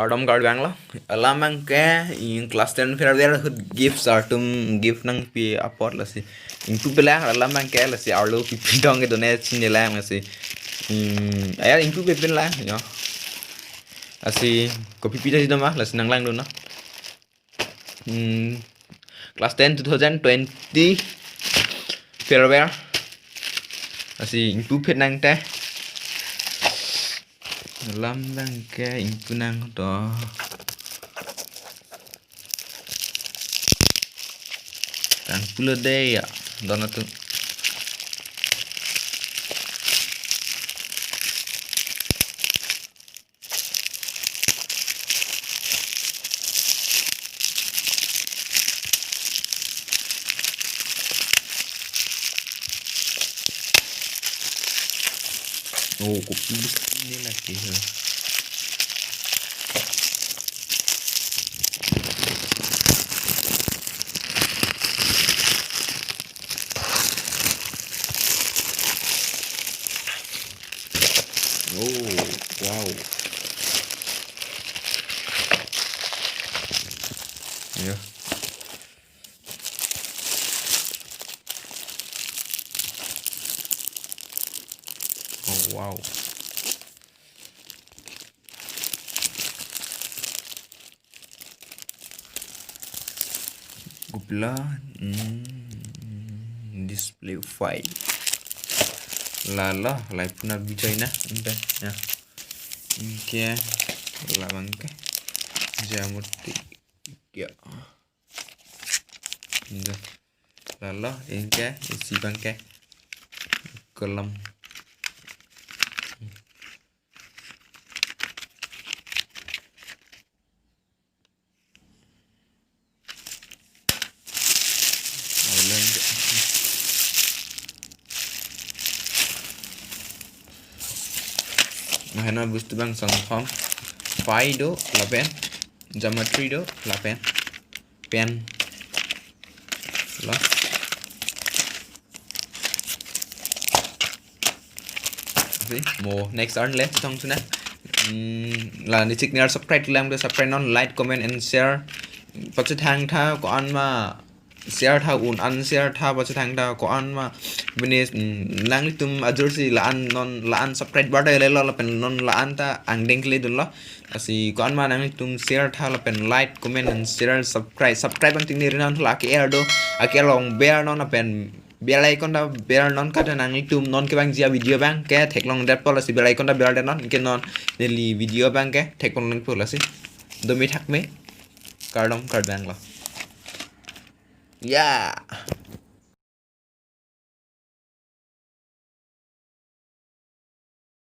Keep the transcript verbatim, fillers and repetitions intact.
Kardom Karbi Anglong. Alam abangke in class ten farewell ahut gift sartum gift nangpi apot lasi ingpupe lang, alam abangke lasi arlo pipi dong ke done chinine lang lasi. Hmm, ayar ingpupe pin lang, yo. Lasi kopi pita si doma lasi nanglangdun non. Hmm, class ten two thousand twenty farewell. Lasi ingpupe nangte. Alam abangke ingpu nang to. Tangpulo dei ya. Don atum. Oh, kopi bis ini lagi, ya. Oh, wow. Ya. Oh, wow. Kopilo, hmm, display file. Lalo, laipuna bijai na, ente, ya. Ingke, labang ke. Jamuti, ya. Ente. Lalo, ingke, isi abangke. Kolom. Nah, hena bostu abang song form. Pi do, lapen. Geometry do, lapen. Pen. Lo. Oke, mo next arni le chetongthu nang. Hmm, la nelichik ner subscribe lang do, subscribe non, like, comment and share. Pachethang tha ko-an ma share tha un an share tha, pachethang tha ko-an ma bini, hmm, nanglitum ajursi la-an non la-an subscribe bar da lelo lapen non la-an ta angdeng kele dunlo. Lasi ko-an ma nanglitum share tha lapen like, comment and share, subscribe. Subscribe abang tingni rinan la ke er do, ake er long ber non lapen bell icon ta ber non, kada nanglitum non kevangji avideo abangke theklong detpo lasi bell icon ta ber det non, ke non neli video abangke theklong detpo lasi. Dome thakme, kardom Karbi Anglong. Ya.